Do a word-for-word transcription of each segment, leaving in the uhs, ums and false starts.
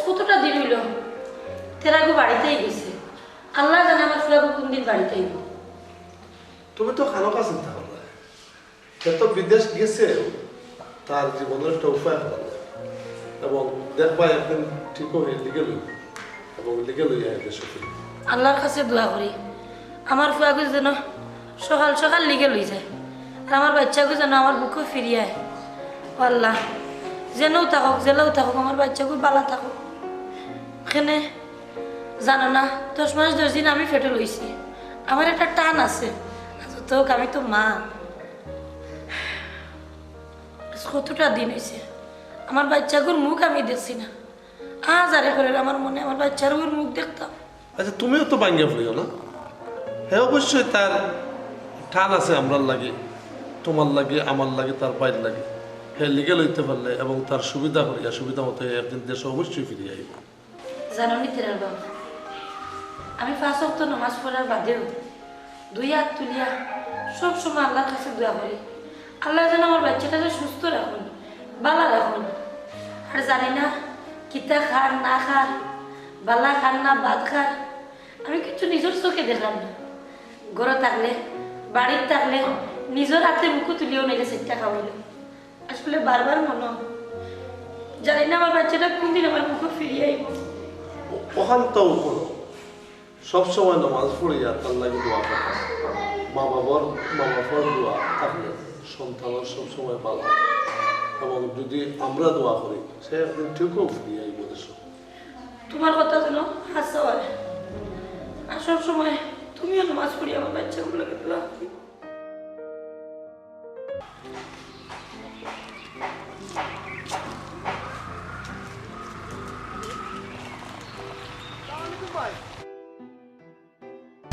কতটা দিন অইলো, তেরাগু বাড়িতেই গেছে। আল্লায় জানে আমার ফুয়াগু কুনদিন বাড়িত আইবো। তুমি তো খানোকা চিন্তা করলায়। সে তো বিদেশ গেছে, তার জীবনর একটা উপায় করলায়। এবং দেখবায় একদিন ঠিক অইয়া লিগে লইবো। এবং লিগে লইয়া দেশো ফিরবো। আল্লার কাছে দোয়া করি, আমার ফুয়াগু যেন সকাল সকাল লিগে লই যায়, আর আমার বাইচ্চাগু যেন আমার বুকো ফিরিয়া আয়। ও আল্লাহ, যেনও থাকউক, যেলাও থাকউক, আমার বাইচ্চাগু বালা থাকউক। কেনে জানো না, দশ মাস দশ দিন আমি পেটো লইছি, আমার একটা টান আছে। তো আমি তো মা, আজ কতটা দিন অইছে, আমার বাইচ্চাগুর মুখ আমি দেখছি না। আজ আরে করের আমার মনে আমার বাইচ্চাগুর মুখ দেখতাম। আচ্ছা, তুমিও তো ভাঙ্গিয়া পড়িও না। হে অবশ্যই তার টান আছে আমরার লাগি, তুমার লাগি, আমার লাগি, তার ভাইর লাগি। হে লিগে লইতে পারলে এবং তার সুবিধা করিয়া, সুবিধা মতো হে একদিন দেশো অবশ্যই ফিরিয়া আইবো। জানো নি তেরার বাবা, আমি পাঁচ ওয়াক্ত নামাজ পড়ার বাদেও দুই আত তুলিয়া সব সময় আল্লার কাছে দোয়া করি, আল্লায় যেন আমার বাইচ্চাটারে সুস্থ রাখইন, বালা রাখইন। আর জানি না কিতা খার না খার, বালা খার না বাদ খার, আমি কিচ্ছু নিজর চোখে দেখলাম না। ঘরো থাকলে, বাড়িত থাকলে নিজর আতে মুখো তুলিয়াও নাইলে চাইট্টা খাওয়াইলো। আসলে বারবার মনো অয়, জানি না আমার বাইচ্চাটা কুনদিন আমার মুখো ফিরিয়া আইবো। ও-, অখানতাউ করো। সবসময় নামাজ পড়িয়া তার লাগি দোয়া করো। মা বাবার, মা বাবার দোয়া থাকলে সন্তানর সবসময় বালা। এবং যুদি আমরা দোয়া করি, সে একদিন ঠিকউ ফিরিয়া আইবো দেশো। তুমার কথা যেন হাছা অয়। আর সবসময় তুমিও নামাজ পড়িয়া আমার বাইচ্চাগুর লাগি দোয়া করি।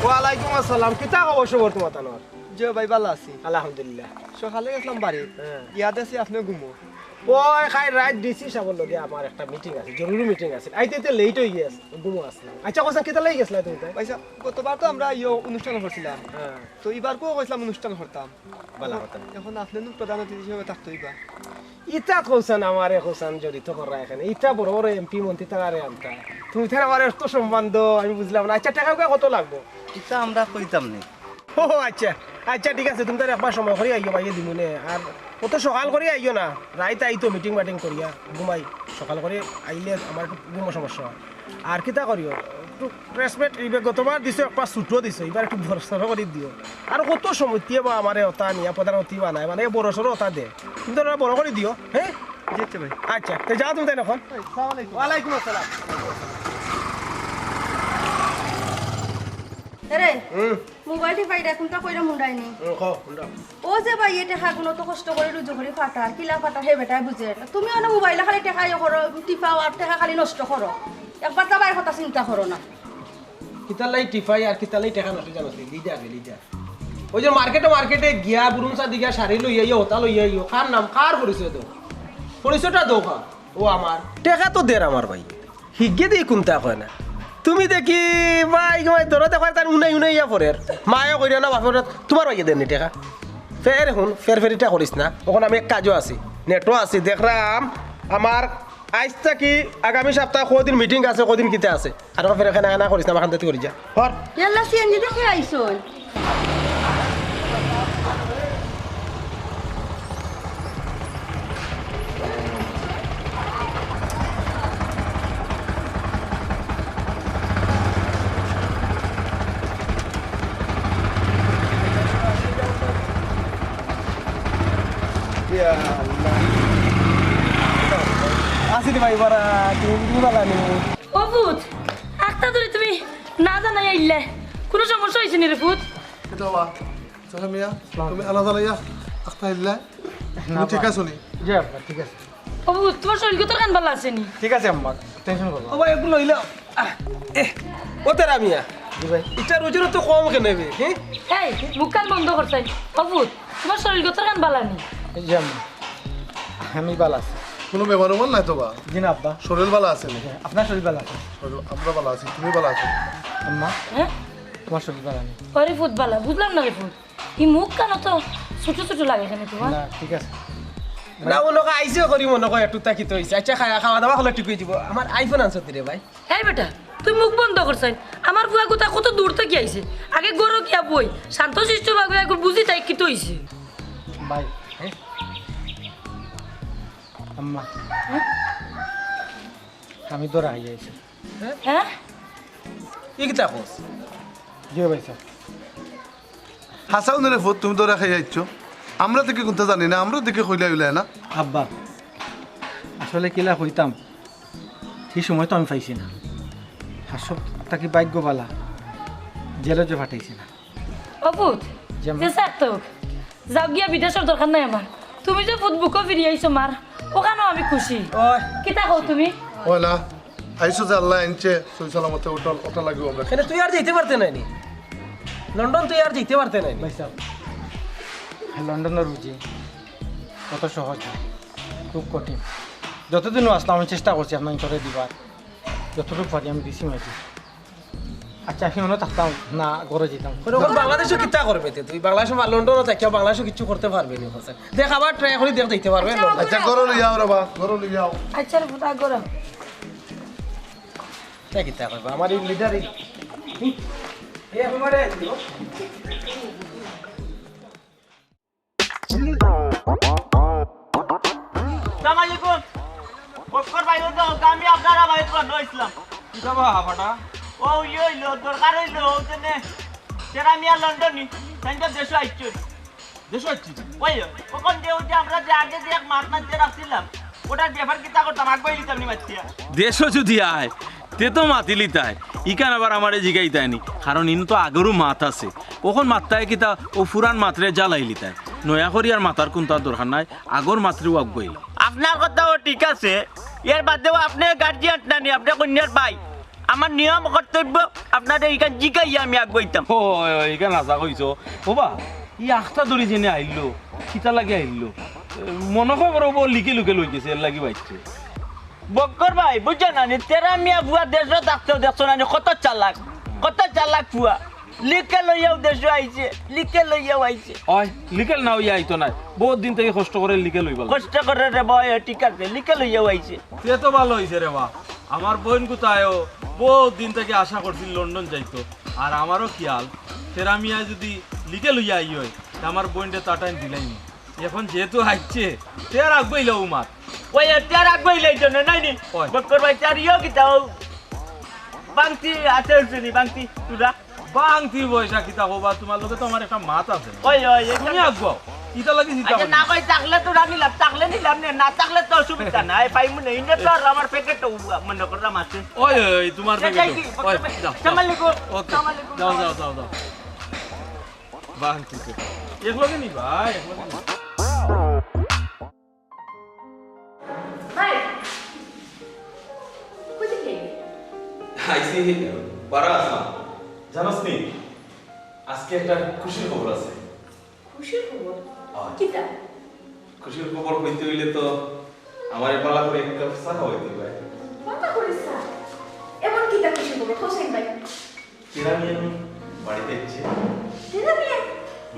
ওয়ালাইকুম আসসালাম। কিতা খবর সবর তুমার তানর? জি ভাই, বালা আছি। আলহামদুলিল্লাহ। সকালে গেছলাম বাড়িত। হ্যাঁ। গিয়া দেখছি আপনে ঘুমো। ওই কাইল রাইত ডিসি সাবর লগে আমার একটা মিটিং আছিল, জরুরি মিটিং আছিল। আইতে আইতে লেট অই গেছে, ঘুমো আছলাম। আচ্ছা, কইছাইন কিতার লাগি গেছলায় তুমি তাই? ভাই সাব, গতবার তো আমরা ইয়ো অনুষ্ঠান করছিলাম। হ্যাঁ। তো ইবারকুও কইছলাম অনুষ্ঠান করতাম। বালা কথা। এখন আপনে নু প্রধান অতিথি হিসাবে থাকতো ইবা। ইতা কইছাইন আমারে কইছাইন জড়িত কররা এখানে। ইতা বড় বড় এমপি মন্ত্রী তারারে আনতা। তুমি তার আমারে অত সম্মান দেও, আমি বুঝলাম না। আচ্ছা, টেকা উকা কত লাগবো? ইতা আমরা কইতাম নি। ও আচ্ছা, আচ্ছা ঠিক আছে, তুমি তার একবার সময় করি আইও, ভাইয়ে দিমুনে। আর অত সকাল করি আইও না, রাইত আইতো মিটিং মাটিং করিয়া ঘুমাই। সকাল করি আইলে আমার একটু ঘুমো সমস্যা অয়। আর কিতা করিও, একটু রেসপেক্ট, ইবে গতবার দিছো, একবার ছুটো দিছো, ইবার একটু বড় সড়ো করি দিও। আর কত সময় দিয়ে বা আমারে ওটা নিয়া প্রধান অতিথি বানায়, মানে বড় সড়ো ওটা দে। তুমি তো ওটা বড় করি দিও, হ্যাঁ? জি, আচ্ছা ভাই। আচ্ছা, তো যাও তুমি তাই এখন। ভাই, সালাম আলাইকুম। ওয়ালাইকুম আসসালাম। এরে, হুম। মোবাইল টিপাই রে, কোনটা কইরা মুন্ডাইনি? হুম, কও, কোনটা? ও যে ভাই, এ টেকাগুন অত কষ্ট করি রুজি করি ফাটার, কিলা ফাটার হে বেটায় বুঝের না। তুমি অনো মোবাইলো খালি টেকা ইয়ে করো, টিপাও আর টেকা খালি নষ্ট করো। একবার যাবার কথা চিন্তা করো না। কিতার লাগি টিপাই আর কিতার লাগি টেকা নষ্ট জানো নি? লিডার রে, লিডার। ওই যে মার্কেটো, মার্কেটে গিয়া, বুরুমচা দিগা শাড়ি লইয়া আইও, হতা লইয়া আইও, কার নাম, কার পরিচয় দেও? পরিচয়টা দেও কার? ও আমার। টেকা তো দের আমার ভাই। হিগে দি কুন্তা কয় না। তুমি দেখি ভাই, ভাই, ধরো দেখো, তার উনাই উনাই ইয়া পড়ের। মায়ও কইরা না, বাপরে, তুমার ভাইয়ে দেননি টেকা। ফের এখন, ফের ফেরিটা করিস না। এখন আমি এক কাজো আছি, নেটো আছি, দেখরাম আমার আইজ থাকি আগামী সপ্তাহ কদিন মিটিং আছে, কদিন কিতা আছে। আর ফের এখানে আনা করিস না, বাখান করি যা। হর। ইয়াল্লা, সিএনজি দেখে আইছন। ইয়া আল্লাহ। আছি রে ভাই, বারা, তুমি বুঝবা না নি? ও পুত, আখতা ধরি তুমি না জানাই আইলে, কুনু সমস্যা অইছে নি রে পুত? কিতা বা? আচ্ছা মিয়া, তুমি আলাদা লইয়া আখতা আইলা? তুমি না ঠিক বা। আছো নি? জি আব্বা, ঠিক আছে। ও পুত, তুমার শরীর গতর খান ভালা আছে নি? ঠিক আছে আম্মা, টেনশন করো না। ও ভাই, এগুলো লইলাও। আহ, এহ, ও তেরা মিয়া। জি ভাই। ইটা রোজের তো কম কেনে বে, হ্যাঁ? এই, মুখ কান বন্ধ কর চাই। ও পুত, তুমার শরীর গতর খান ভালা নি? জি আম্মা, আমি ভালা আছি। কুনু বেমার উমার নাই তো বা? জি না আব্বা। শরীর ভালা আছে নি? আপনার শরীর ভালা আছে? শরীর, আমরা ভালা আছি, তুমি ভালা আছো? আম্মা, হ্যাঁ? তুমার শরীর ভালা নি? ওরে পুত ভালা, বুঝলাম না রে পুত। ই মুখ কানো তো ছোট ছোট লাগে কেনে তুমার? না, ঠিক আছে। না, মনো কয় আইছে করি, মনো কয় একটু তা কিতা অইছে। আচ্ছা, খাওয়া, খাওয়া দাওয়া অইলে ঠিক অইযিবো। আমার iPhone আনছো নি রে ভাই? এই বেটা, তুই মুখ বন্ধ কর চাইন। আমার ফুয়া গুতা কত দূর থাকি আইছে। আগে ঘরো গিয়া বই। শান্ত শিষ্ট ভাবে একটু বুঝি তাই কিতা অইছে। ভাই, আম্মা, আমি ধরা খাইয়া আইছি। হ্যাঁ? ই কিতা কস? জি ভাই সাহেব। হাছা হুনরে ফুত, তুমি ধরা খাইয়া আইছো। আমরা দেখি কুন্তা জানি না, আমরা দেখি কইলা অইলা না। আব্বা, আসলে কিলা কইতাম, হি সময় তো আমি পাইছি না। হাছাউ থাকি ভাগ্য ভালা, জেলো যে ফাটাইছে না। ও ফুত, জি আম্মা। যে স্যার তো, যাও গিয়া বিদেশর দরকার নাই আমার। তুমি যে ফুত বুকো ফিরি আইছো মার, অখানও আমি খুশি। ওই। কিতা কও তুমি? ওই না, আইছো যে আল্লায় আনছে, সই সালামতে অটা, অটা লাগিও আমরা। কেনে তুই আর যাইতে পারতে নায় নি? লন্ডন তুই আর যাইতে পারতে নায় নি? ভাই সাহেব, লন্ডনর বুঝি অত সহজ না, খুব কঠিন। যতদিনও আছলাম আমি চেষ্টা করছি আপনার করে দিবার, যতটুকু পারি আমি দিছি মাঝে। আচ্ছা, আমি অনো থাকতাম না, ঘরো যাইতাম। বাংলাদেশো কিতা করবে তে তুই? বাংলাদেশো বা লন্ডনো থাকিয়া বাংলাদেশো কিচ্ছু করতে পারবে নি, হোসেন। দেখ, আবার try করি দেখ, যাইতে পারবে আচ্ছা, লন্ডন। আচ্ছা, ঘরো লইয়া আও রে বা, ঘরো লইয়া আও। আচ্ছা রে ফুত, ঘরো। তে কিতা করবে? আমার এই leader এই, এই একেবারে সালাম আলাইকুম। বক্কর ভাই, ওই যে আমি আপনারা ভাই তো নইছিলাম। কিতা বা ফাটা? ও, ইয়ে অইলো, দরকার অইলো, ওই জন্যে তেরা মিয়া লন্ডনি, তাইন তো দেশো আইছইন। দেশো আইছি? ওই, অখন যে ওই যে আমরা যে আগে যে এক মাত মাতিয়া রাখছিলাম, অটার ব্যাপার কিতা করতাম, আগুয়াই দিতাম নি মাতিয়া। দেশো যুদি আয়, তে তো মাতিলিতায়। ইখান আবার আমারে জিগাইতায় নি, কারণ ইনো তো আগরও মাত আছে। অখন মাততায় কিতা, অউ পুরান মাতরে জ্বালাইলিতায়। নয়া করি আর মাতার কুন্তা দরকার নাই, আগর মাতরেউ আগুয়াইলা। আপনার কথাও ঠিক আছে, এর বাদেও আপনে guardian না নি, আপনে কইন্যার ভাই। আমার নিয়ম কর্তব্য, আপনারে ইখান জিগাইয়া আমি আগুয়াইতাম। ও, ও, ও, ইখান হাছা কইছো। ও বা, ই আখতা ধরি যেনে আইলো, কিতা লাগি আইলো? এ, মনো কয় বড় বউ লিকে লুকে লই গেছে, এর লাগি বাইছে। বক্কর ভাই, বুঝছো না নি? তেরা মিয়া ফুয়া দেশো থাকতেও দেখছো না নি? কত চালাক, কত চালাক ফুয়া। লিকে লইয়াও দেশো আইছে, লিকে লইয়াও আইছে। ওই, লিকেল না অইয়া আইতো নায়। বউত দিন থাকি কষ্ট করি লিকেল অইবার লাগি। কষ্ট করি রে বা, ঠিক আছে, লিকেল অইয়াও আইছে। তে তো ভালা অইছে রে বা। আমার বইন গুতায়ও বউত দিন থাকি আশা করছিল লন্ডন যাইতো। আর আমারও খিয়াল, তেরা মিয়ায় যুদি লিকেল অইয়া আইয়, তে আমার বইনরে তাটাইন দিলাইমু। অখন যেহেতু আইছে, তে আর আগুয়াইলাও মাত। ওই, তে আর আগুয়াইলাই জন্য নাই নি? ওই। বক্কর ভাই, তে আর ইয়ো কিতা, বাংতি আছে হুনছি নি, বাংতি, তুরা। বাংতি পয়সা কিতা কবা, তুমার লগে তো আমার একটা মাত আছে। ওই, ওই, এই তুমি আগুয়াও, ইতা লাগি চিন্তা আচ্ছা, করি না না। কই, থাকলে তো নিলাম, থাকলে নিলাম নে, না থাকলে তো অসুবিধা নাই, পাইমু না, ইনে তো আর আমার প্যাকেট তো মনে করলাম আছে। ওই, ওই, ওই, তুমার প্যাকেট। ওই, যাও, যাও। সালাম আলাইকুম। ওকে। সালাম আলাইকুম। যাও, যাও, যাও, যাও। বাংতি তো। এক লগে নিবা, এক লগে নিবা। ভাই, কই থাকি আইলে? আইছি, বারা আছলাম। জানোস নি, আজকে একটা খুশির খবর আছে। খুশির খবর? অয়। কিতা? খুশির খবর কইতে অইলে তো আমারে বালা করি এক কাপ চা খাওয়াইতে অইবো। বালা করি চা? এমন কিতা খুশির খবর? হোসেন ভাই। তেরা মিয়া নি বাড়িত আইছে। তেরা মিয়া?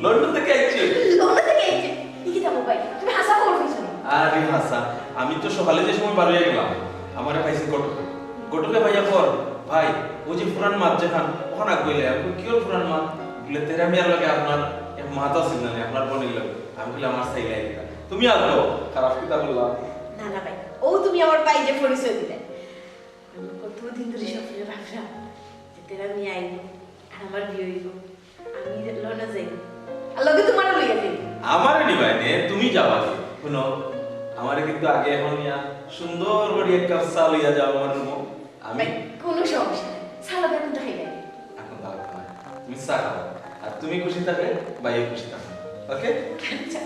লন্ডন থাকি আইছে। লন্ডন থাকি আইছে? ই কিতা কও ভাই? তুমি হাছা খবর কইছো নি? আরে হাছা, আমি তো সকালে যে সময় বার অইয়া গেলাম, আমারে পাইছে ঘটকে। ঘটকে পাইয়া কর, "ভাই, অউ যে পুরান মাত যেখান, অখান আগুয়াইলে।" আমি কই, "কিওর পুরান মাত?" বুলে, "তেরা মিয়ার লগে আপনার এক মাত আছিল না নি, আপনার বইনর লগে।" আমি কইলাম, "আমার চাইলে আইতা। তুমি আগুয়াও, খারাপ কিতা করলাম?" না, না ভাই, অউ তুমি আমার ভাইরে পরিচয় দিলায়। আমি কতদিন ধরি স্বপ্নে ভাবলাম যে তেরা মিয়া আইবো, আর আমার বিয়া অইবো, আমি লন্ডন যাইমু, আর লগে তুমারেও লইয়া যাইমু। আমারে নিবায় নে, তুমি যাবায় নে। হুনো, আমারে কিন্তু আগে অখন নিয়া সুন্দর করি এক কাপ চা লইয়া যাও আমার রুমো। আমি ভাই, কুনু সমস্যা নাই, চা লগে কুন্তা খাইবায় নি? অখন তাও খাও না। তুমি চা খাও, আর তুমি খুশি থাকলে ভাইও খুশি থাকবো। ওকে? আচ্ছা।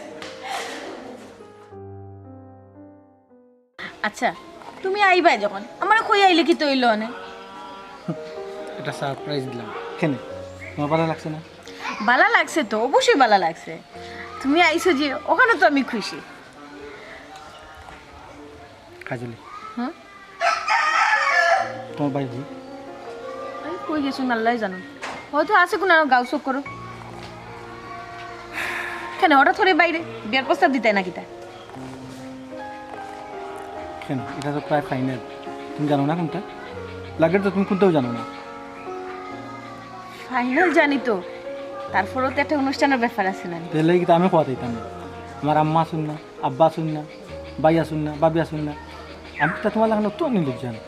আচ্ছা, তুমি আইবায় যখন, আমারে কইয়া আইলে কিতা অইলো অনে? একটা সারপ্রাইজ দিলাম। কেনে? তুমার বালা লাগছে না? বালা লাগছে তো, অবশ্যই বালা লাগছে। তুমি আইছো যে, অখানো তো আমি খুশি। কাজলি। হুম? তুমার ভাই কই? আরে, কই গেছইন আল্লায় জানইন। হয়তো আছে কুনু গাঁও চক্করো। কেনে হঠাৎ করি বাইরে? বিয়ার প্রস্তাব দিতায় না কিতা? কেন, ইটা তো প্রায় ফাইনাল। তুমি জানো না কুনটা? লাগের তো তুমি কুনটাও জানো না। ফাইনাল জানি তো, তারপরেও তো একটা অনুষ্ঠানর ব্যাপার আছে না? তে লাগি তো আমি কওয়াত আইতাম না। আমার আম্মা আছইন না, আব্বা আছইন না, ভাই আছইন না, ভাবি আছইন না। আমি তো তুমার লাখান অত নির্লজ্জ না।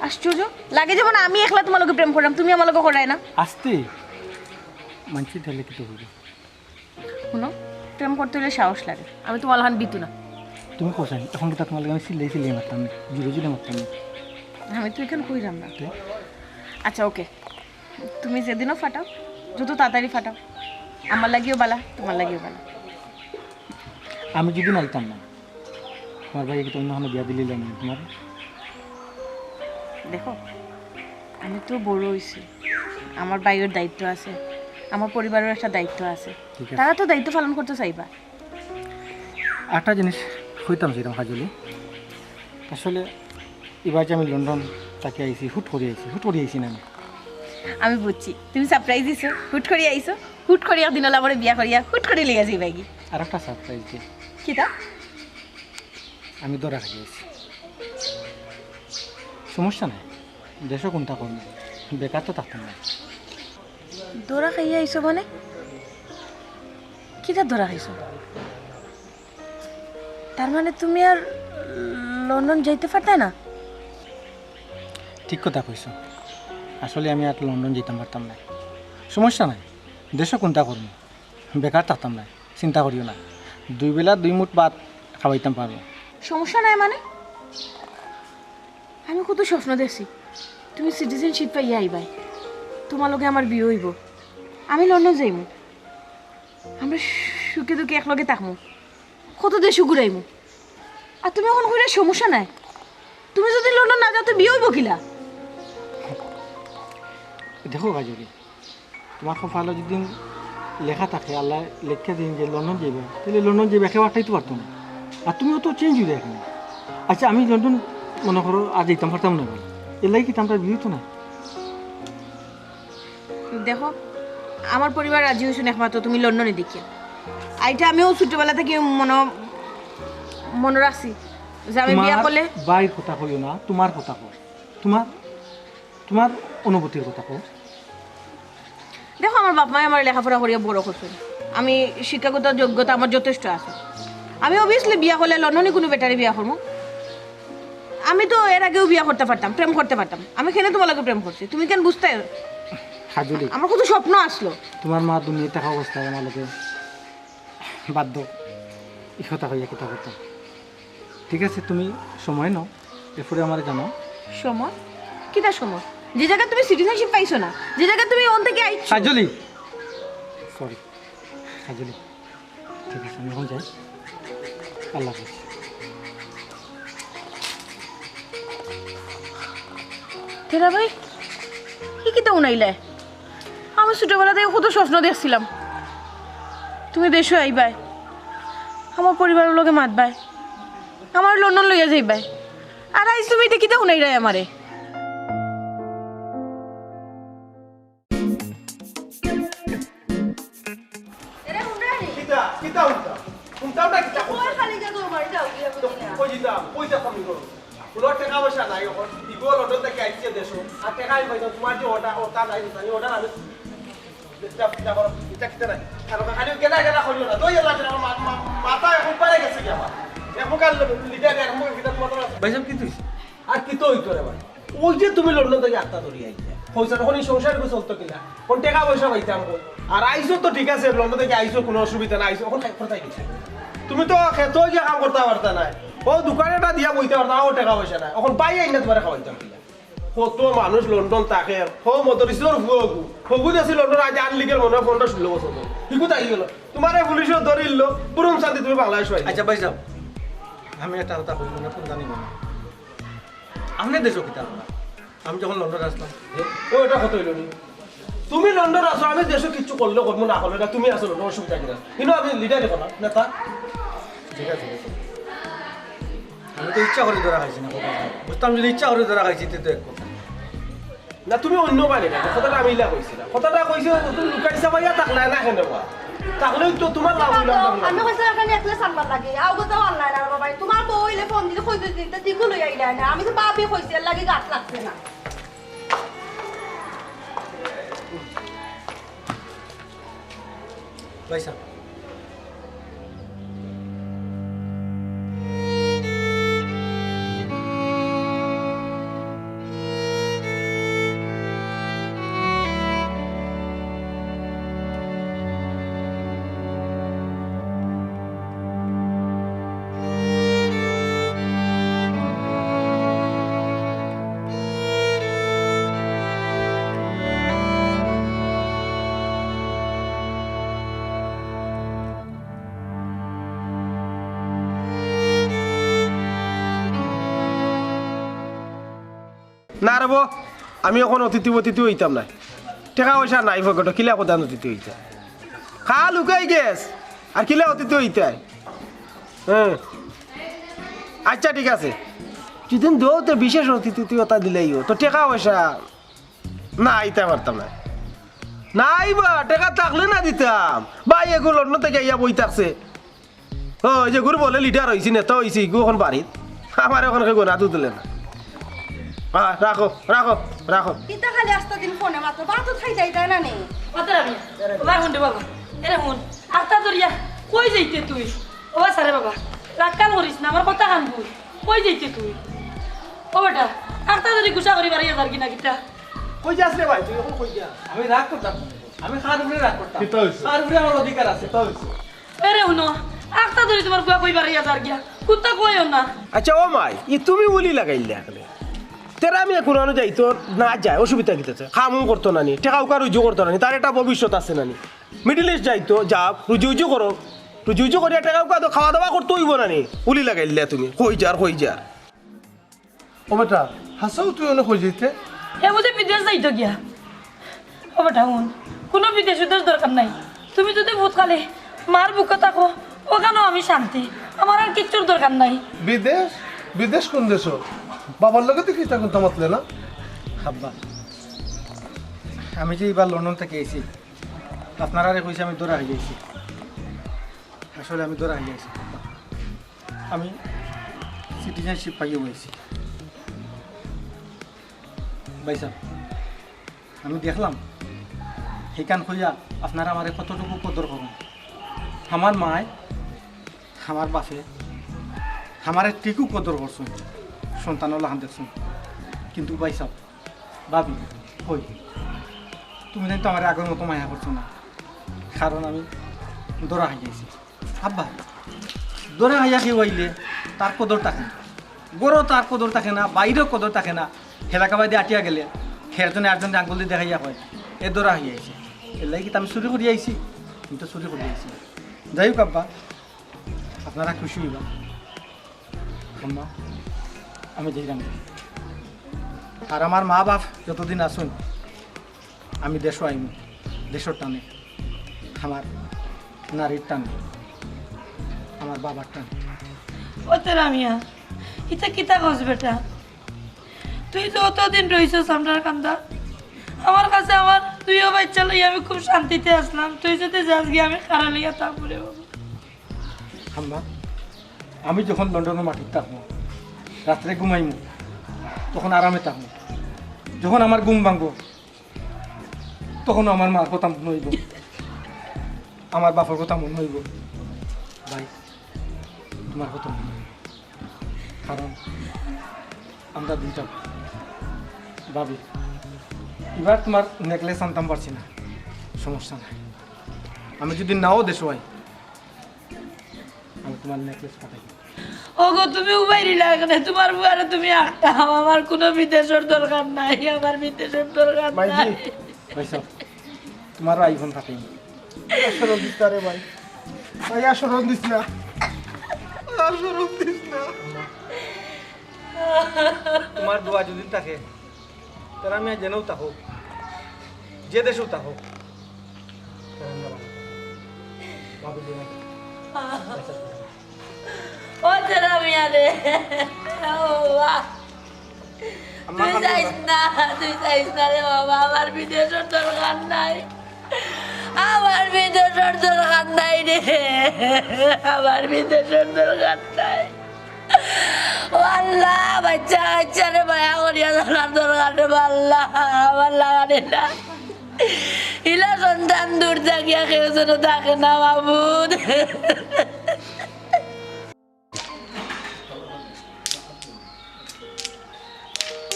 আশ্চর্য, লাগে যেমন আমি একলা তুমার লগে প্রেম কররাম, তুমি আমার লগে কররায় না। আস্তে, মানষে দেখলে কিতা কইবো? হুনো, প্রেম করতে অইলে সাহস লাগে। আমি তুমার লাখান ভীতু না। তুমি কও চাইন, অখন কিতা তুমার লগে আমি চিল্লাই চিল্লাই মাততাম নি, জুরে জুরে মাততাম নি। আমি তো ইখান কইরাম না। তে? আচ্ছা, ওকে, তুমি যেদিনও ফাটাও, যত তাড়াতাড়ি ফাটাও, আমার লাগিও ভালা, তুমার লাগিও ভালা। আমি যদি না আইতাম না, তুমার ভাইয়ে কিতা অন্য কুনু বিয়া দিলাইলো নি তুমার? দেখো, আমি তো বড় অইছি, আমার ভাইর দায়িত্ব আছে, আমার পরিবারর একটা দায়িত্ব আছে, ঠিক আছে। তারা তো দায়িত্ব পালন করতে চাইবা। একটা জিনিস কইতাম চাইরাম কাজলি, আসলে ইবার যে আমি লন্ডন থাকি আইছি, হুট করি আইছি, হুট করি আইছি না আমি। আমি বুঝছি, তুমি সারপ্রাইজ দিছো, হুট করি আইছো, হুট করি একদিন অলা আমারে বিয়া করিয়া হুট করি লইয়া যাইবায়গি। আর একটা সারপ্রাইজ দে। কিতা? আমি ধরা খাই আইছি। সমস্যা নাই, দেশো কুনটা করমু, বেকার তো থাকতাম না। ধরা খাইয়া আইছো মানে? কিতা ধরা খাইছো? তার মানে তুমি আর লন্ডন যাইতে পারতায় না? ঠিক কথা কইছো, আসলে আমি আর লন্ডন যাইতাম পারতাম না। সমস্যা নাই, দেশো কুনটা করমু, বেকার থাকতাম না, চিন্তা করিও না, দুই বেলা দুই মুঠ ভাত খাওয়াইতাম পারমু। সমস্যা নাই মানে? আমি কত স্বপ্ন দেখছি, তুমি সিটিজেনশিপ পাইয়া আইবায়, তুমার লগে আমার বিয়া অইবো, আমি লন্ডন যাইমু, আমরা সুখে দুঃখে একলগে থাকমু, কত দেশো ঘুরাইমু। আর তুমি অখন কইরায় সমস্যা নাই, তুমি যদি লন্ডন না যাও তো বিয়া অইবো কিলা? দেখো কাজলি, তুমার কপালো যদি লেখা থাকে, আল্লায় লেখিয়া দিন যে লন্ডন যাইবা, তাইলে লন্ডন যাইবা, কেউ আটকাইতো পারতো না। আর তুমিও তো চেঞ্জ অইরায় অখন। আচ্ছা, আমি লন্ডন মনে করো আর যাইতাম পারতাম না ভাই, এর লাগি কিতা আমরার বিয়া অইতো না? দেখো, আমার পরিবার রাজি অইছইন একমাত্র তুমি লন্ডনে দেখিয়া। আর ইটা আমিও ছোটবেলা থাকি মনো, মনো রাখছি যে আমি বিয়া তুমার করলে ভাইর কথা কইও না, তুমার কথা কও। তুমার, তুমার অনুভূতির কথা কও। দেখো, আমার বাপ মায় আমারে লেখাপড়া করিয়া বড় করছইন, আমি শিক্ষাগত যোগ্যতা আমার যথেষ্ট আছে। আমি obviously বিয়া করলে লন্ডনি কুনু বেটারে বিয়া করমু। আমি তো এর আগেও বিয়া করতা পারতাম, প্রেম করতা পারতাম। আমি কেনে তুমার লগে প্রেম করছি, তুমি কেনে বুঝতায়? কাজলি, আমার কত স্বপ্ন আছলো। তুমার মা দুনিয়াত থাকা অবস্থায় আমার লগে বাদ দেও, ই কথা কইয়া কিতা করতাম? ঠিক আছে, তুমি সময় নেও, এরপরে আমারে জানাও। সময়? কিতা সময়? যে জাগাত তুমি সিটিজেনশিপ পাইছো না, যে জাগাত তুমি অন থাকি আইছো। কাজলি, সরি, কাজলি। ঠিক আছে, আমি অখন যাই। আল্লাহ হাফেজ। তেরা ভাই, ই কিতা হুনাইলায়? আমি ছোটবেলা থাকি কত স্বপ্ন দেখছিলাম, তুমি দেশো আইবায়, আমার পরিবারর লগে মাতবায়, আমারে লন্ডন লইয়া যাইবায়। আর আইজ তুমি ইটা কিতা হুনাইরায় আমারে? এরে, হুনরা নি? কিতা? কিতা হুনতাম? হুনতাম না কিতা? কই খালি গিয়া দৌড় মারি যাও, গিয়া তো বুঝি না। কই দিতাম? কই দিতাম আমি গো? কোনো টেকা পয়সা নাই অখন। ইগু লন্ডন থাকি আইছে দেশো। আর টেকা আমি পাইতাম, তুমার যে অর্ডার, অর্ডার নাই, হুনতাম, আমি অর্ডার আমি ইটা, ইটা করো, ইটা কিতা নাই? আর ওটা খালি গেলা গেলা করিও না। দই এলা গেলা, মা-, মা-, মাথা এখন পারে গেছে কি আমার? এখন কাল লিডার, এখন কিতা তুমার ভাইসাব, কিতা অইছে? আর কিতা অইতো রে ভাই? ওই যে তুমি লন্ডন থাকি আত্তা ধরি আইলে, পয়সা তখন এই সংসার করে চলতো কিনা? কোন টেকা পয়সা পাইতাম কই? আর আইছো তো ঠিক আছে, লন্ডন থাকি আইছো, কোনো অসুবিধা নাই, আইছো, অখন খাই-, কোথায় গেছে? তুমি তো খেতো গিয়া কাম করতা পারতা নায়, ও দোকান একটা দিয়া বইতা পারতা, ও টেকা পয়সা নাই, অখন ভাই আইনা তুমারে খাওয়াইতাম কিনা? কত মানুষ লন্ডন থাকে, হো মদরিসর ফুয়া গু, হগুদ আছে লন্ডন, আইজ আনলিগেল মনে হয় পনেরো ষোলো বছর ধরে। হিকুত আই গেল, তুমারে পুলিশে ধরিল, পুরুম শান্তি তুমি বাংলাদেশ আইলে। আচ্ছা ভাইসাব, আমি একটা কথা কইমু না, কুনটা নিমু না। আপনে দেশো কিতা কররা? আমি যখন লন্ডন আছলাম। এ, ও, ইটা কথা অইলো নি? তুমি লন্ডন আছো, আমি দেশো কিচ্ছু করলে করমু, না করলে না, তুমি আছো লন্ডন, অসুবিধা কিতা? কিন্তু আমি লিডার অখন না, নেতা। ঠিক আছে, ঠিক আছে। আমি তো ইচ্ছা করি ধরা খাইছি না, কথা। বুঝতাম যদি ইচ্ছা করি ধরা খাইছি, তে তো এক কথা। না, তুমি অন্য বারে না, কথাটা আমি ইলা কইছি না। কথাটা কইছি, তুমি লুকাই চাপাইয়া থাকলায় না কেনে বা? তাহলেও তো তোমার লাভ অইলো, আমার লাভ অইলো। আমি কইছিলাম একটা necklace আনবার লাগি, আউগো তো আনলায় না রে বাবা। তোমার বউ অইলে ফোন দিলে কই দিতে, দিতে দিকু লই আইলায় না। আমি তো বাপে কইছি, এর লাগি গাত লাগছে না। ভাইসাব। না রে বো, আমি অখন অতিথি অতিথি অইতাম নায়। টেকা পয়সা নাই পকেটো, কিলা কদান অতিথি অইতায়? খা লুকাই গেছ, আর কিলা অতিথি অইতায়? হ্যাঁ, আচ্ছা ঠিক আছে, যেদিন দেও তে বিশেষ অতিথি অতা দিলাইও, তো টেকা পয়সা না আইতা পারতাম নায়। না আইবা, টেকা থাকলে না দিতাম। ভাই এগু লন্ডন থাকি আইয়া বই থাকছে। ও, এই যে গুরু বলে লিডার অইছি, নেতা অইছি, ইগু অখন বাড়িত। আমার অখন কেউ না দুধ দিলে না। আহ, রাখো, রাখো, রাখো। কিতা খালি আস্তা দিন ফোনে মাতো, বাতো খাই যাই যায় না নি। মাতো রাবি, বাবা হুন রে বাবা, এরে হুন, আখতা ধরিয়া কই যাইতে তুই? ও সারে বাবা, রাগ কান করিস না, আমার কথা কান বুঝ। কই যাইতে তুই? ও বেটা, আখতা ধরি গুসা করি বাড়ি যার কি না কিতা? কই যাস রে ভাই, তুই অখন কই যাস? আমি রাগ করতাম না। আমি কার উপরে রাগ করতাম? কিতা অইছে? কার উপরে আমার অধিকার আছে? কিতা অইছে? এরে হুনো, আখতা ধরি তোমার ফুয়া কই বাড়ি যার গিয়া? কুত্তা কইও না। আচ্ছা, ও মাই, ই তুমি উলি লাগাইলে এখানে। তেরা আমি কুনানো যাইতো না যায়, অসুবিধা কিতা আছে? কামও করতো না নি, টেকা উকা রুজিও করতো না নি, তার একটা ভবিষ্যৎ আছে না নি? মিডল ইস্ট যাইতো, যাও, রুজি উজি করো। রুজি উজি করিয়া টেকা উকা তো খাওয়া দাওয়া করতে অইবো না নি? উলি লাগাইলে তুমি, কই যার, কই যার। ও বেটা, হাছাউ তুই অনে কই যাইতে? হে বুঝি বিদেশ যাইতো গিয়া। ও বেটা, হুন, কুনু বিদেশ উদেশ দরকার নাই। তুমি যুদি ভূত খালি মার বুকে থাকো, অখানো আমি শান্তি। আমার আর কিচ্ছুর দরকার নাই। বিদেশ? বিদেশ কুন দেশো? বাবার লগে তো কিতা কুন্তা মাতলে না? আব্বা, আমি যে ইবার লন্ডন থাকি আইছি, আপনারারে কইছি আমি ধরা খাইয়া আইছি। আসলে আমি ধরা খাইয়া আইছি। আমি সিটিজেনশিপ পাইয়া আইছি। ভাইসাব, আমি দেখলাম, হিখান কইয়া আপনারা আমারে কতটুকু কদর করইন। আমার মায়, আমার বাফে, আমারে ঠিকউ কদর করছইন, সন্তানর লাখান দেখছইন। কিন্তু ভাইসাব, ভাবি, কই, তুমি জানি তো আমারে আগর মতো মায়া করছো না, কারণ আমি ধরা খাইয়া আইছি। আব্বা, ধরা খাইয়া কেউ আইলে তার কদর থাকে না, ঘরো তার কদর থাকে না, বাইরেও কদর থাকে না। এলাকা বায়দি আটিয়া গেলে হে একজনে আরজনরে আঙ্গুল দি দেখাইয়া কয়, "এ ধরা খাইয়া আইছে।" এরলাগি কিতা আমি চুরি করিয়া আইছি? আমি তো চুরি করিয়া আইছি না। যাই হউক আব্বা, আপনারা খুশি অইবা। আম্মা, আমি যাইরাম। আর আমার মা বাফ যতদিন আছইন, আমি দেশো আইমু, দেশর টানে, আমার নারীর টানে, আমার বাবার টানে। ও তেরা মিয়া, ইতা কিতা কস বেটা? তুই যে অতদিন রইছস আমরার কান্দা, আমার কাছে আমার দুইও বাইচ্চা লইয়া আমি খুব শান্তিতে আছলাম। তুই যুদি যাস গিয়া আমি কারে লইয়া থাকমু রে বাবা। আম্মা, আমি যখন লন্ডনর মাটিত থাকমু, রাত্রে ঘুমাইমু, তখন আরামে থাকমু। যখন আমার ঘুম ভাঙবো, তখন আমার মার কথা মনো অইবো, আমার বাফর কথা মনো অইবো। ভাই, তুমার কথা মনো অইবো। কারণ আমরা দুইটা ভাই। ভাবি, ইবার তুমার নেকলেস আনতাম পারছি না, সমস্যা নাই। আমি যুদি নাও দেশো আই, আমি তুমার নেকলেস পাঠাই। ওগো, তুমি উবাই দিলা কেনে? তুমার ফুয়ারে তুমি আটকাও, আমার কুনু বিদেশর দরকার নাই, আমার বিদেশর দরকার নাই। ভাইসাব, তুমারও আইফোন পাঠাই। আশরফ দিস না রে ভাই। ভাই, আশরফ দিস না। আশরফ দিস না। তুমার দোয়া যুদি থাকে, তাইলে আমি যেনউ থাকউক, যে দেশো থাকউক, তাইলে আমি আমার ভাবি দিলাম। ও তেরা মিয়া রে, ও বাবা। তুই যাইস না, তুই যাইস না রে বাবা, আমার বিদেশর দরকার নাই। আমার বিদেশর দরকার নাই রে, আমার বিদেশর দরকার নাই। ও আল্লাহ, বাচ্চা কাচ্চারে মায়া করিয়া জানার দরকার রে বা আল্লাহ, আমার লাগানি না। ইলা সন্তান দূর থাকিয়া কেউ যেন থাকে না, মাবুদ।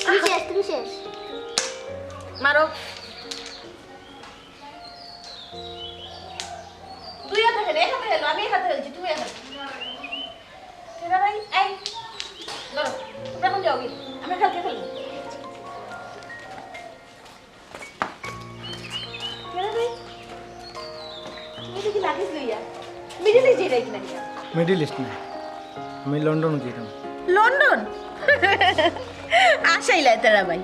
তুমি শেষ, তুমি শেষ। মারো। দুই হাতে খেলো, এক হাতে খেলো, আমি এক হাতে খেলছি, তুমি এক হাতে। খেলো ভাই, এই, ধরো, তোমরা এখন যাও গিয়ে, আমরা কালকে খেলবো। খেলো ভাই, তুমি তো কি লাগিস লইয়া? মিডিল ইস্ট যাই কিনা কিনা? মিডিল ইস্ট না, আমি লন্ডন যাইতাম। লন্ডন? আশাইলাই তেরা ভাই,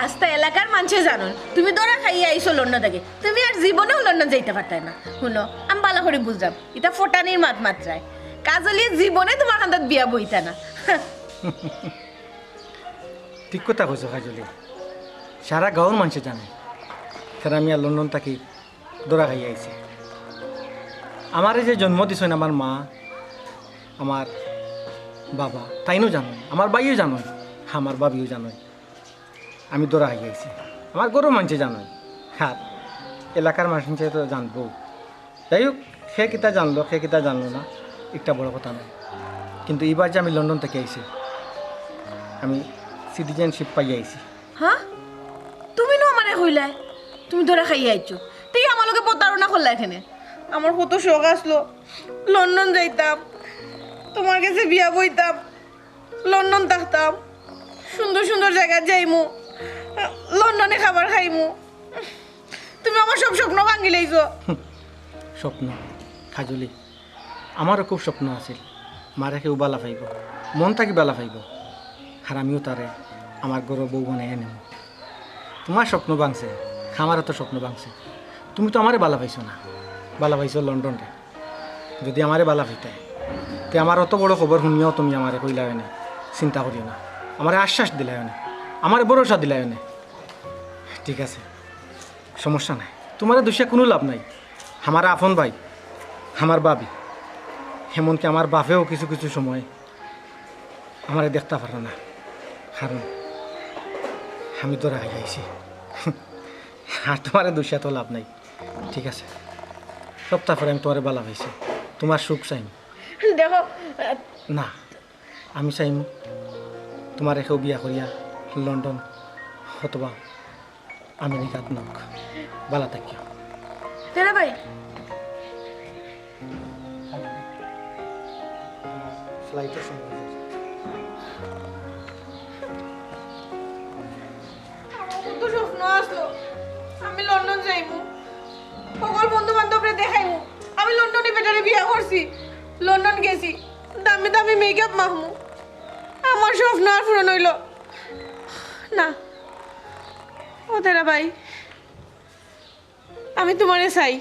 আস্তা এলাকার মানষে জানইন তুমি ধরা খাইয়া আইছো লন্ডন থাকি। তুমি আর জীবনেও লন্ডন যাইতা পারতায় না। হুনো, আমি ভালা করি বুঝলাম, ইতা ফটানির মাত মাতরায়। কাজলি জীবনে তুমার কান্দাত বিয়া বইতা না। ঠিক কথা কইছো কাজলি, সারা গাঁওর মানষে জানে। তারা আমি আর লন্ডন থাকি ধরা খাইয়া আইছি। আমারে যে জন্ম দিছইন আমার মা, আমার বাবা, তাইনও জানইন, আমার ভাইও জানইন, আমার ভাবিও জানইন। আমি ধরা খাইয়া আইছি, আমার ঘরর মানষে জানইন, আর এলাকার মানষে তো জানবো। যাই হোক, কে কিতা জানলো, কে কিতা জানলো না, ইটা বড় কথা নায়। কিন্তু ইবার যে আমি লন্ডন থাকি আইছি, আমি সিটিজেনশিপ পাইয়া আইছি। হ্যাঁ? তুমি নু আমারে কইলায় তুমি ধরা খাইয়া আইছো, তে আমার লগে প্রতারণা করলায় কেনে? আমার কত শখ আছলো লন্ডন যাইতাম, তুমার গেছে বিয়া বইতাম, লন্ডন থাকতাম, সুন্দর সুন্দর জাগাত যাইমু, লন্ডনে খাবার খাইমু। তুমি আমার সব স্বপ্ন ভাঙ্গিলাইছো। স্বপ্ন? কাজলি, আমারও খুব স্বপ্ন আছিল, মারে কেউ ভালা পাইবো, মন থাকি ভালা পাইবো, আর আমিও তারে আমার ঘরর বউ বানাইয়া নিমু। তুমার স্বপ্ন ভাংছে, আমারও তো স্বপ্ন ভাংছে। তুমি তো আমারে ভালা পাইছো না, ভালা পাইছো লন্ডনরে। যদি আমারে ভালা পাইতায়, তে আমার অত বড় খবর হুনিয়াও তুমি আমারে কইলায় অনে, চিন্তা করিও না, আমারে আশ্বাস দিলায় অনে, আমারে ভরসা দিলায় অনে। ঠিক আছে, সমস্যা নাই, তুমারে দুষিয়া কুনু লাভ নাই। আমার আপন ভাই, আমার ভাবি, এমনকি আমার বাপেও কিছু কিছু সময় আমারে দেখতা পারে না, কারণ আমি ধরা খাইয়া আইছি। আর তুমারে দুষিয়া তো লাভ নাই। ঠিক আছে, সপ্তাহ পরে আমি তুমারে ভালা পাইছি, তুমার সুখ চাইমু। দেখো, না, আমি চাইমু তুমারে কেউ বিয়া করিয়া লন্ডন অথবা আমেরিকাত নউক। ভালা থাকিও। তেরা ভাই। ফ্লাইটর সময় অই যার। আমার কত স্বপ্ন আছলো, আমি লন্ডন যাইমু, হকল বন্ধু বান্ধবরে দেখাইমু, আমি লন্ডনি বেটারে বিয়া করছি, লন্ডন গেছি, দামি দামি মেকআপ মাখমু। আমার স্বপ্ন আর পূরণ অইলো না। ও তেরা ভাই, আমি তুমারে চাই।